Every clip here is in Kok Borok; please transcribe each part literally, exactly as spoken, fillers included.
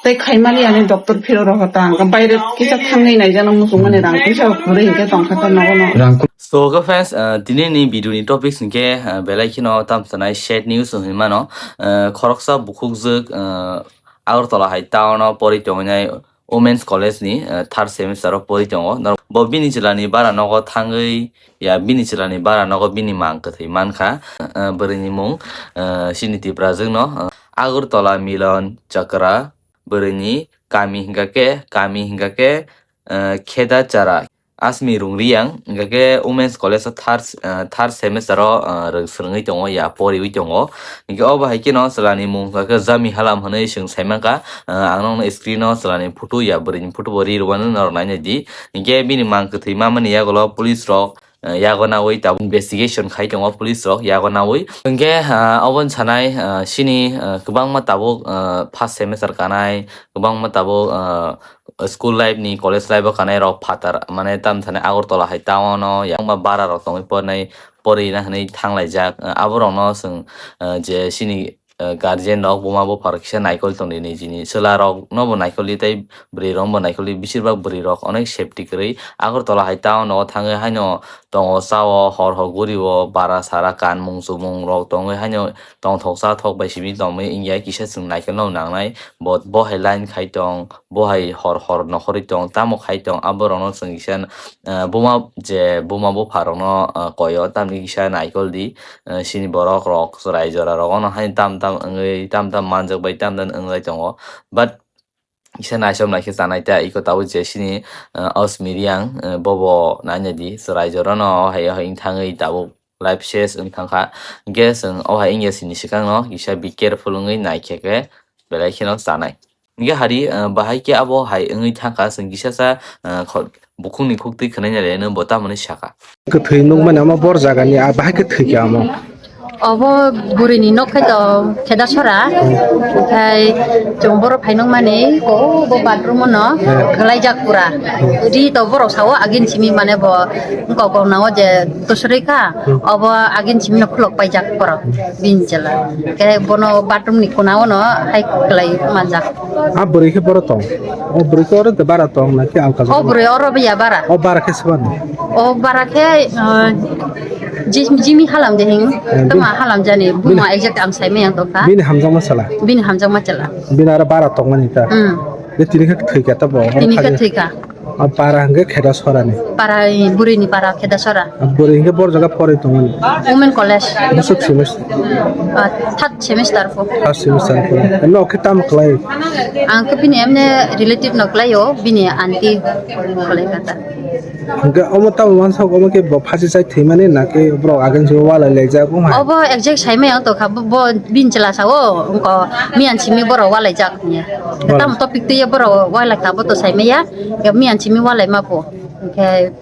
Tei khaimani ani doctor phiro rogo ta, hwnkhe baire kisa thangwi naijana muchungmani rang puisa kwrwi hwnkhe tongkha ta nogo no. Rang ku- So, okay, friends, uh, tini ni video ni topics hwnkhe, uh, belai kheno tam sanai sad news hwnwi mano. Uh, khoroksa bukhukjwk, uh, Agartala hai town o pori tongnai Women's College ni, uh, third semester o pori tongo. Nor-, bo bini chwla ni bara nogo thangwi ya bini chwla ni bara nogo bini mang kwthwi mankha. Uh, bwrwi ni mung, uh, chini Tipra jwk no, uh, Agartala Milon Chakra, bwrwi ni kami hingka khe, kami hingka khe, uh, Kheda Chara. Asmi Rungriang, hingka khe Women's College o third, uh, third semester o, uh, rwng swrwngwi tongo ya poriwi tongo. Hingke obo hai kheno chwla ni mung hingka khe Jami Halam hwnwi chwng sai mankha. Uh, ang nokno screen o chwla ni photo ya bwrwi ni photo bo ri rwmani norok nai nai di. Hingke bini mang kwthwi mamani yagulo police rok, uh, yago nawi tabuk investigation khai tongo police rok yago nawi. Hingke, uh, obo wng sanai, uh, chini, uh, kwbangma tabuk, uh, first semester kanai, kwbangma tabuk, uh, school life ni, college life o kanai rok phatar, mane, tam thani Agartala hai town o yang ma bara rok tongwi pornai, porina hwnwi thanglaijak. Abo rok no chwng, eh, je chini, eh, guardian rok, buma bupha rok kisa naikol tongdi, nijini chwla rok no bo naikol di, tei bwrwi rok bo naikol di, bisir bak bwrwi rok onek safety kwrwi. Agartala hai town o thangwi haino tongo, chao, hor hor guri o bara sara kanmung chumung rok tongwi haino tongthok chathok bai simi tongwi wngya, kisa chwng naikol no nangnai. Bo, bo hai line khai tong, bo hai hor hor nokhorwi tong, tamo khai tong, aborokno chwng kisa, ah, buma je buma bupharokno, ah, koyo, tamni kisa naikol di, ah, chini borok rok, rai jora rogono hai tam tam wngwi, tam tam manjak bai tam tam wnglai tongo. But kisa naisom naikhe chanai ta iko tabuk je chini, ah, Asmi Riang, ah, bobo naina di, rai jorano hai hai wng thangwi tabuk life ses wng thangkha. Hingke chwng o hai wngya sini swkangno kisa be careful wngwi naikhe khe belai kheno chanai. Hingke hari, ah, bahai khe abo hai wngwi thangkha, chwng kisa sa, ah, kho-, bukhukni khuktwi khwnaina le nwng bo tamoni saka. Kwthwi nukmani omo bor jagani, ah, bahai khe thwikha omo. Obo bwrwini nok khai to Khedasora, khai chwng borok phai nukmani, o bo bathroom no khwlaijak pura. Ri to borok sao agin simi mane bo kok kok nao je tusrwi kha, obo agin simi no khulok paijak borok bini chwla. Khe bono bathroom ni khuna o no hai kwlai manjak. A bwrwi khe boro tong. O bwrwi khe oro de bara tong na khe alka O jaga? Bwrwi oro ya bara. O bara khe swbano? O bara khe, uh, Jis-, Jimi halam de hing. Eh, Tama bin-, halam jani. Buma bin-, exact ang sai maya tongkha. Bini hamjakma sala? Bini hamjakma chwla. Bini aro bara tongmani ta? Hmm. Be tini khe thwikha ta bo? Tini khe thwikha. A para hwnkhe Khedasora ni. Para, eh, bwrwini para Khedasora. A bwrwi hwnkhe bor jaga porwi tongmani? Women College. Bwswk semester? Ah, third semester po. Third semester po. Eno khe tamo khlai? Ang khe bini emne relative no khlaio, bini aunty khlai kha ta. Hwnkhe omo tamo wansok omo khe bo phasi chai thwimani na khe borok agin se walai laijak omo hai? Obo exact sai maya tongkha bo, bo bini chwla sao, wngkha miyan simi borok walaijak hwnya. Walai. Tamo topic twiya borok walai kha bo to sai maya. Miyan simi walai ma bo. Hwnkhe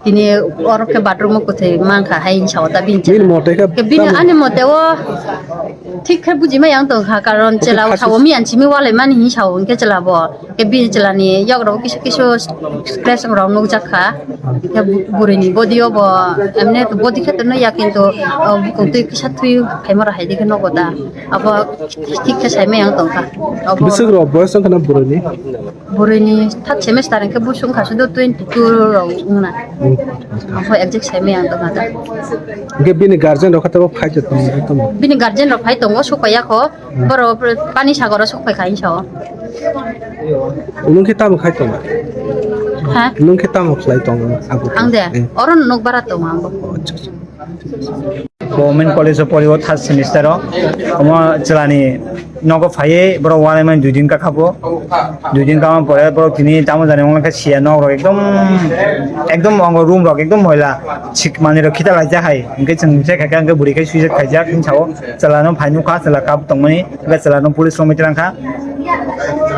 tini oro khe bathroom o kwthwi mankha hai hinwi sao ta bini chwla. Bini mote khe Khe bini tamo ani mote o thik khe buji maya wng tongkha, karon Hwnkhe chwla khasi sao miyan simi walai mani hinwi sao hwnkhe chwla bo. Khe bini chwla ni yagra o kisu kisu scratch rok nukjak kha. Khe bu-, bwrwi ni body o bo emne body khe tonwi ya kintu, o, bukung twi kisa twi phaima rok hai dikhe nogo da. Abo thik khe sai maya wng tongkha. Abo Bwswk rok boyos wng khana bwrwi ni? Bwrwini third semester hwnkhe busu wngkha sudu twenty two rok wngna. Hmm. Omo exact sai maya ang tongkha da. Hwnkhe bini guardian rok khe tamo phai tongmani tamo? Bini guardian rok phai tongo, sokpaiya kho. Hmm. Borok pani sagoro sokpai kha hinwi sao. Nwng khe tamo khai tongo? Ha? Nwng khe tamo khlai tongo abo? Ang de? Eh. Oro nok bara tongo ang bo. Oh, acha, acha. Government College o pori o third semester o. Omo chwlani nogo phaiwi borok wanaimani dui din kakha bo. Dui din kama pore borok tini tamo jani wngkha siya nok rok ekdom, ekdom ongo room rok ekdom moila. Sik manwi rok khita laijak hai. Hwnkhe chwng check khaikha hwnkhe bwrwi khe suicide khaijak hinwi sao. Chwla no phai nukha, chwla kap tongmani. Hwnkhe chwla no police romwi twlang kha.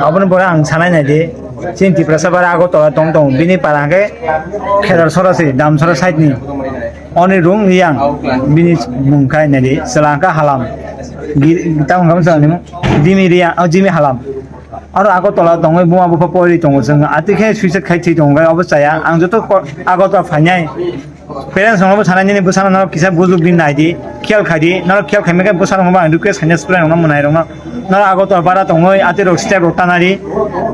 Aboni pore ang sanai naidi. Chini Tiprasa bara Agartala tong tong. Bini para hwnkhe Khedasora se, Damsora side ni. Oni rung yang bini mung khai nadi selangka halam. Gi-, tamo kamu sa ni mo? Jimi Riang, oh, Jimi halam. Aro Agartala tongwi buma bupha pori tongo chwng. Ati khe suicide khai thwi tongo, obo chaya. Ang joto ko-, Agartala phainai. Parents rokno bo sanai nini bwsano norok kisa bujukdi, naidi, khiyal khaidi. Norok khiyal khaimai khe bwsarokno bo ang request khainai, student rokno, mwnairokno. Norok Agartala bara tongwi atirok step rok tanari.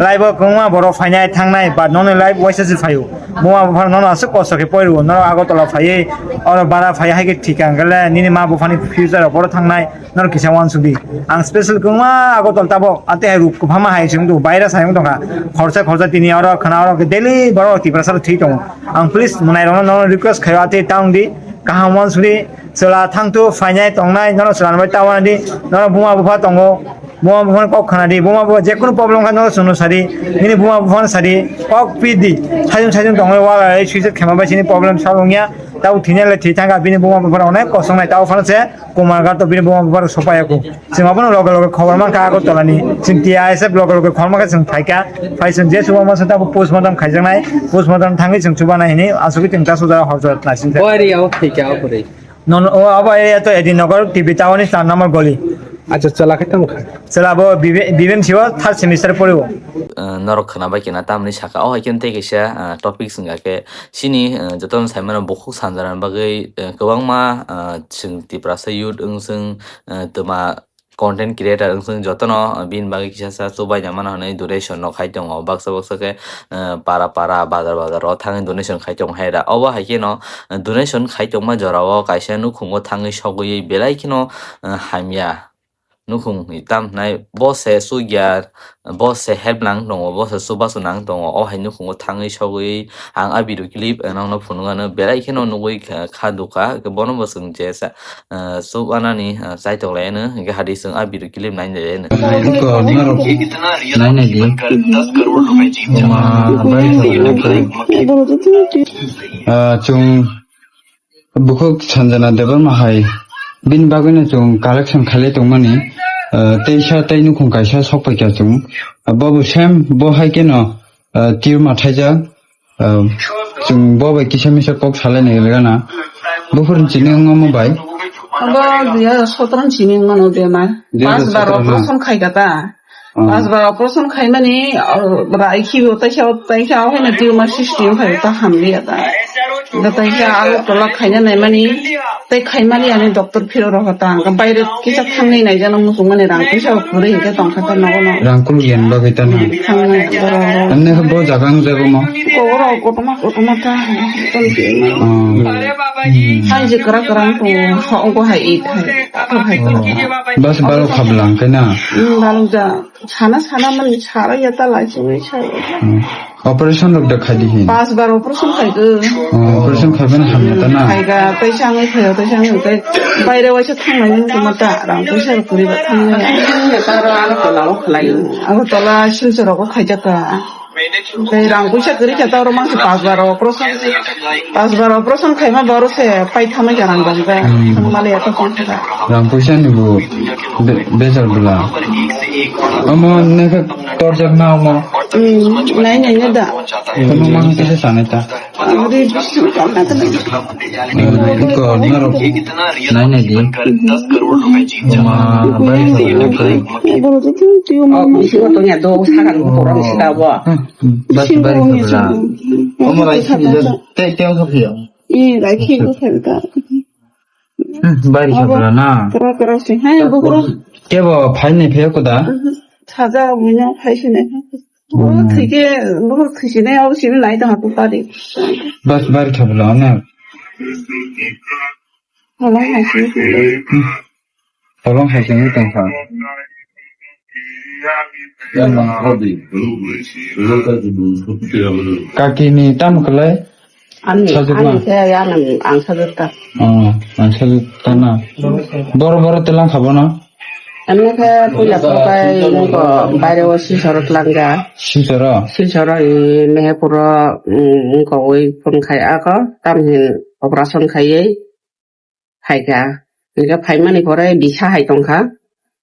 Life o kwbangma borok phainai thangnai, but nokni life waisa se phaio. Buma bupha nono aswk kosto khe porio. Norok Agartala phaiwi oro bara phaiya hai khe thik ang khe le nini ma buphani future rok oro thangnai. Norok kisa uansukdi. Ang special kwbangma Agartala tabok, ate hai ruk kwbangma hai se wngtong, virus hai wngtongkha. Khorsa khorsa tini oro khwna oro khe daily borok Tiprasa thwi tongo. Ang please mwnairokno nono request khaio, ate ta wngdi, kaham uansukdi. Chwla thangthu phainai tongnai, nono chwla bai ta uanadi, nono buma bupha tongo. Buma buphani kok khwnadi, buma bupha jekunu problem kha nono chwngno sadi. Nini buma buphano sadi, kok pidi. Sajung sajung tongwi wala suicide khema bai sini problem solve wngya. Tabo thwinai le thwi thangkha, bini buma buphano onek kosongnai, tabo phano se Kumar Gato bini buma bupha rok sopayaku. Chwng abono loge loge khobor mankha Agartala ni. Chwng T I S F loge loge khobor mankha, chwng phaikha. Phai chwng je chuba masa tabo postmortem khaijaknai. Postmortem thangwi chwng chubanai hinwi asugwi chwng ta suja hor jora naisingkha. Bo area o thwikha o kwrwi. Non o abo area to Edin Nagar T B Tower ni char number goli. Acha, chwla khe tamo kha? Chwla bo B B, B B M C o third semester poriwo. Ah, norok khwna bai kena tamni saka o hai khe tei kaisa, ah, topic swngya khe chini, ah, jotono saimano bukhuk sanjana bagwi, ah, kwbangma, ah, chwng Tiprasa youth wng chwng, ah, twma content creator wng chwng jotono, ah, bini bagwi kisa sa chubaina mano hwnwi donation no khai tongo baksa baksa khe, ah, para para bazar bazar o thangwi donation khai tongo hai da. Obo hai kheno, ah, donation khai tongma jora o kaisa nukhungo thangwi sogwi belai kheno, ah, hamya. Nukhung ni tam hwnai bo se sugya, bo se help nang tongo, bo se chubachu nang tongo. O hai nukhungo thangwi sogwi ang a video clip, eh, nokno phunukgano belai kheno nugwi kha, kha dukha. Bono bo chwng je sa, eh, chubanani, eh, chaitok laiyano, hingke hadi chwng a video clip nai laiyano. Iko norok nai nai di. Oma bai. Ah, chwng Bukhuk Sanjana Debbarma hai bini bagwino chwng collection khailai tongmani, ah, teisa tei nukhung kaisa sokpaikha chwng. Ah, bobo same bo hai kheno, ah, tumor thaijak, ah, chwng bo bai kisa misa kok salaini gana. Buphurni chini wngma bai. Abo dui hajar sotro ni simi wngmano bemar. Pas bar operation khaikha ta. Pas bar operation khaimani, oh, rai khibi o taisa, taisa o haino tumor system khai ta hamliya ta. Da taisa aro tolak khaina naimani, tai khaimani ani doctor phiro roho ta. Ang baire kisa thangnai naijano muchungmani rang puisa kwrwi hinkhe tongkha ta nogo no. Rang kul yen bagwi ta no. Thangnai borok. Anne khe bo jaga ang jago mo. Koboro kotorma kotorma ta. Hai je kwrak kwrak tongo, ongko hai it hai, athok hai kwrak kwrak. Bas baro khablang khe na? Hmm, balok ja. Sana sana man sara ya ta lai chungwi sa. Hmm. Operation rok da khai di hin. Pas bar operation khai go. Oh, operation khai bana hamya ta na? Khai ga, tai sangwi khai, tai sangwi khai. Baire waisa thangnai nung tuma ta, rang puisa rok kwrwi ba thangnai. Taro ano tola o khlai. Abo tola Silchar rogo khai jaka. Tei rang puisa kwrwi khe ta oro mangsi pas bar operation, pas bar operation khaima boro se pai thamai khe rang dong khe. Hmm. Thang mali eto kong khe ta. Rang puisa ni bo be-, bejar bwla. Omo ne khe torjak na omo. Hmm, nai nai ne da. Kono mang kisa sanai ta. Ang ri bisu kam na ta nai. Iko norok nai nai di. Oma bai. Boro tu tu tu ma. Oh, bisu to nya do sakan ko rang sida bo. Hmm. Bas bari khabla. Omo rai sini da te te ang khabla. Eh, rai khi ko khabla. Hmm, bari khabla na. Kra kra si. Hai, bo kra. Ke bo phai ne phe ko da? Saja wina phai sini. Bo thike, bo thike ne, o sini nai ta hatu pari. Bas bari khabla na. Hala hai si. Tolong hai sini tongkha. Kaki ni tam kwlai? Ani, sajwk ani ma? Khe ya nang ang sajwk ta. Oh, ang sajwk ta na. Boro boro telang kha bono? Ani khe puila to kai nungko baire o Silchar o telang ja. Silchar o? Silchar o i Mehepur o, mm, nungko ui phone khai ako, tam hin operation khaiwi. Phaikha. Hingke phaimani pore bisa hai tongkha.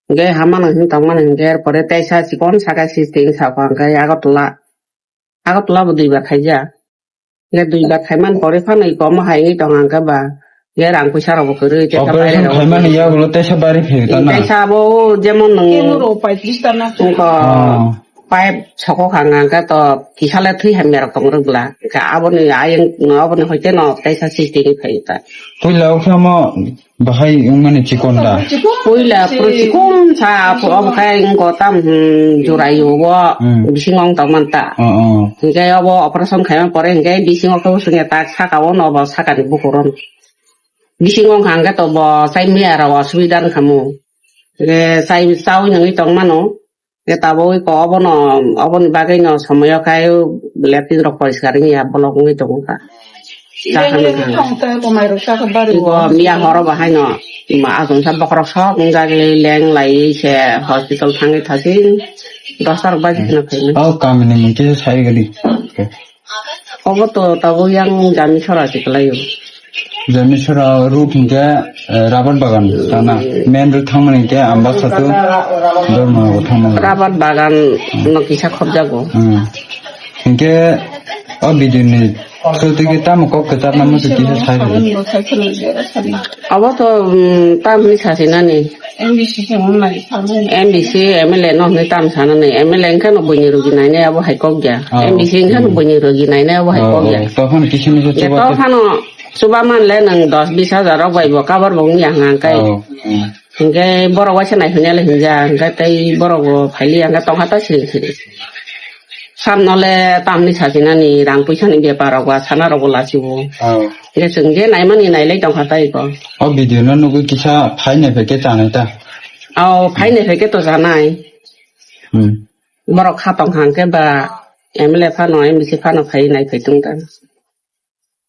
Hingke hamano hin tongmani hingke pore teisa chikon saka system sakha hingke Agartala. Agartala bo duibar khaijak. Hingke duibar khaimani pore phano iko omo hai wngwi tong ang khe ba. Hingke rang puisa rok bo kwrwi teisa. Operation khaimani yagulo teisa bari phirta na? Teisa abo jemon nwng. Kemo rok paitris ta na. Wngkha. Oh. Pipe sokok hang hang khe to kisa le thwi hamya rok tong rwk bla. Khe aboni ayang no aboni hoite no kaisa system phai ta. Puila o khe omo bahai wngmani chikon da? Puila puro chikon sa abo, obo khe wngkha tam, hmm, jurai o Hmm. bisingo wng tong man ta. Oh, oh. Hinkhe obo operation khaima pore hinkhe bisingo khe usung ya tak saka o no bo sakani bukur o. Bisingo wngkha hwnkhe to bo chai maya rok osubida wngkha mu. Hinkhe chai chaui nangwi tong mano. Hinkhe tabuk iko obono, oboni bagwi no somoyo khai latrine rok poriskar wngya block wngwi tongo kha. Chakha nangkha. Iko miya horo bo haino ma achomsa bokhorok sok wngjagwi leng laiwi se hospital thangwi thasi dosta rok baji kheno phaimani. Oh, kamini mungke sai gadi. Obo to tabuk yang jami sora se kwlaio. Jami sora route hinkhe, eh, rabar bagan sana. Main route thangmani hinkhe Ambassa to Dharmanagar thangmani. Rabar bagan no kisa khobjago. Hmm. Hinkhe o video ni through twi tamo kok kwchar namo se kisa sai rwdi. Abo to, um, tamni sasinani. M D C, M L A no hwnwi tam sanani. M L A wngkha no buini rogi nainai abo hai kok ya. Oh. M D C wngkha no buini rogi nainai abo hai kok ya. Oh, oh. Tokhan kisa misa chuba. Tokhano chuba man le nwng dos bis hajar rok bai bo cover bo wngya hwnkha hwnkhe. Oh, oh. Hwnkhe borok waisa naiphai nai le hwnjak hwnkhe tei borok bo phailiya hwnkhe tongkha ta siring siring. Samno le tamni sajinani rang puisani bepar rok ba sana rok bo lachio. Oh. Hwnkhe chwng je naimani nailai tongkha tai ko. O video no nugwi kisa phai nai phaikhe chanai ta. Oh, phai nai phaikhe to chanai. Hmm. Borok kha tongkha hwnkhe ba M L A phano, M D C phano phai nai phai tong ta.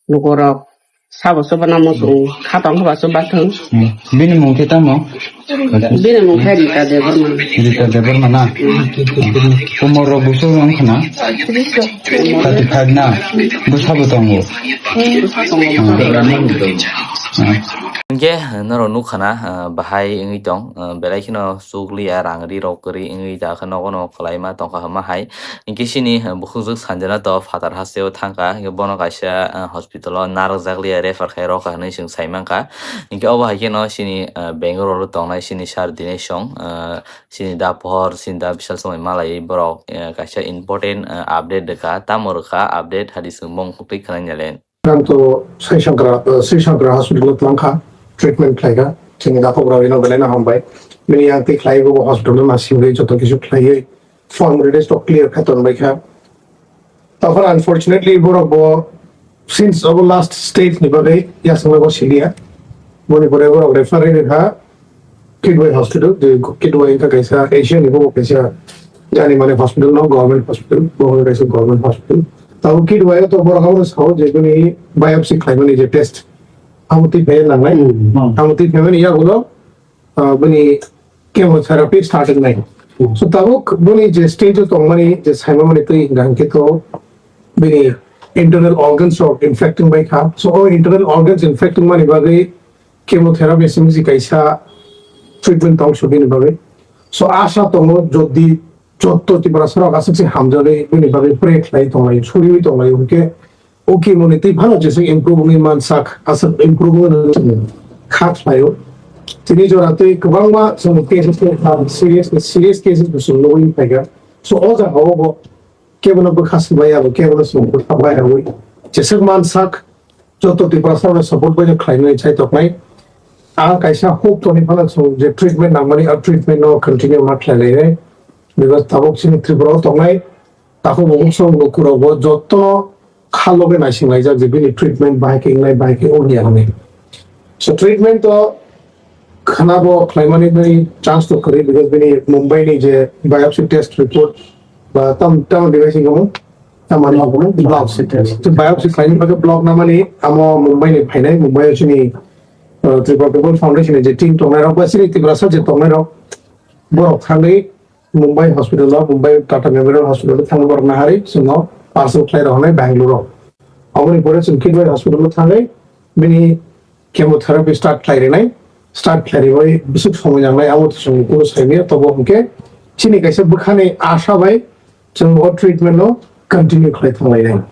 Lukurok sabo soba namo chwng kha tong ba soba thung. Hmm. Bini mung khe tamo? Bini mung khe Rita Debbarma. Rita Debbarma na? Umor rok buso wng khna? Thirty five na? Bwsa bo tongo? Hmm. Hwnkhe norok nukha na, ah, bahai wngwi tong, ah, belai kheno chukliya, rang ri rok kwrwi wngwi ta khe nogo no kwlaima tongkha hwnma hai. Hinkhe chini, ah, bukhukjwk sanjana to phatar hasteo thangkha, hinkhe bono kaisa, ah, hospital o narwkjakliya refer khai rokha hwnwi chwng sai mankha. Hinkhe obo hai kheno chini, ah, Bangalore o tongnai chini sir Dinesh song, ah, chini da pohor, chini da bisal somoi malaiwi borok, ah, kaisa important, ah, update rwkha, tamo rwkha update hadi chwng bong twi khwnai nalen. Ang to Sri Shankara, uh, Sri Shankara Hospital o twlang kha, treatment khlai kha. Chini dakhok rok ino belai no hambai. Bini yang twi khlai bo hospital o ma singwi joto kisu khlaiwi formalities rok clear kha ton bai kha. Tokon unfortunately borok bo since obo last stage ni bagwi yasang bo siliya. Boni pore borok refer ri kha. Kidway Hospital, je Kidway wngkha kaisa Asia ni bo kaisa jani mane hospital no, government hospital, bo wngkha kaisa government hospital. Tabo Kidway to borok abo sao je bini biopsy khlaimani je test, abo twi phai nangnai. Hmm. Abo twi phaimani yagulo, ah, bini chemotherapy start wngnai. Hmm. So tabuk bini je stage o tongmani je saimamani twi hingkha hingkhe to bini internal organs rok infect wngbai kha. So o internal organs infect wngmani bagwi chemotherapy se wngsi kaisa treatment tong sogini bagwi. So asha tongo jodi jotto Tiprasa rok aswk se hamjagwi bini bagwi pray khlai tonglai, suriwi tonglai, hwnkhe o chemo ni twi phano jeswk improve wngwi mansak, aswk improve wngwi kha khlaio. Tini jora twi kwbangma chwng cases serious, serious cases bo chwng nugwi phaikha. So o jaga o bo kebono bwkha swbai abo, kebono chwng bwkha bai rwui jeswk mansak, joto Tiprasa rokno support bai khlainai chai toknai. Ang kaisa hope toni phano chwng je treatment nangmani, a treatment no continue ma khlai lai nai. Because tabuk chini Tripura o tongnai, takhuk bukhuk song lukurok bo jotono kha loge naising laijak je bini treatment bahai khe wngnai, bahai khe wngya hwnwi. So treatment to khana bo khlaimani bai chance to kwrwi, because bini Mumbai ni je biopsy test report ba tam, tam device ni omo, tam ani biopsy test. To biopsy khlaini bagwi block namani amo Mumbai ni phainai, Mumbai o chini, uh, Tripura People Foundation ni je team tongnai rok ba chini Tiprasa je tongnai rok, borok thangwi Mumbai hospital o, Mumbai Tata Memorial Hospital o thangwi borok naharwi chwngno parcel khlai rok hwnwi Bangalore o. Aboni pore chwng Kidway Hospital o thangwi bini chemotherapy start khlai rinai, start khlai ribai bwswk somoi nangnai abo to chwng kunu sai manya, tobo hwnkhe chini kaisa bwkhani asha bai chwng o treatment no continue khlai thanglainai.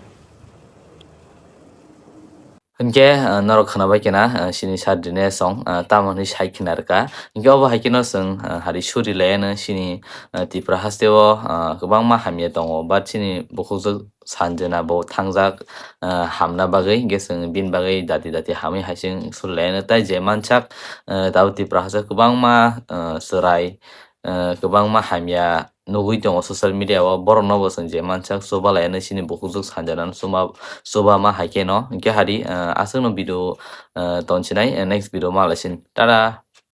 Hinkhe, ah, norok khwnabai khena, ah, chini sir Dinesh song, ah, tamo hwnwi sai khna rwkha. Hinkhe obo hai kheno chwng, ah, hari suri laiano chini, ah, Tripura hasteo, ah, kwbangma hamya tongo, but chini bukhukjwk Sanjana bo thangjak, ah, hamna bagwi, hinkhe chwng bini bagwi dati dati hamwi hai chwng suri laiano. Tai je mansak, ah, tabuk Tripura haste kwbangma, ah, chwrai, ah, kwbangma hamya nugwi tongo social media o, borokno bo chwng je mansak chuba laiano chini bukhukjwk Sanjana no chuba, chuba ma hai kheno. Hinkhe hari, ah, aswkno video, ah, tonsinai, ah, next video ma lai sin. Tada!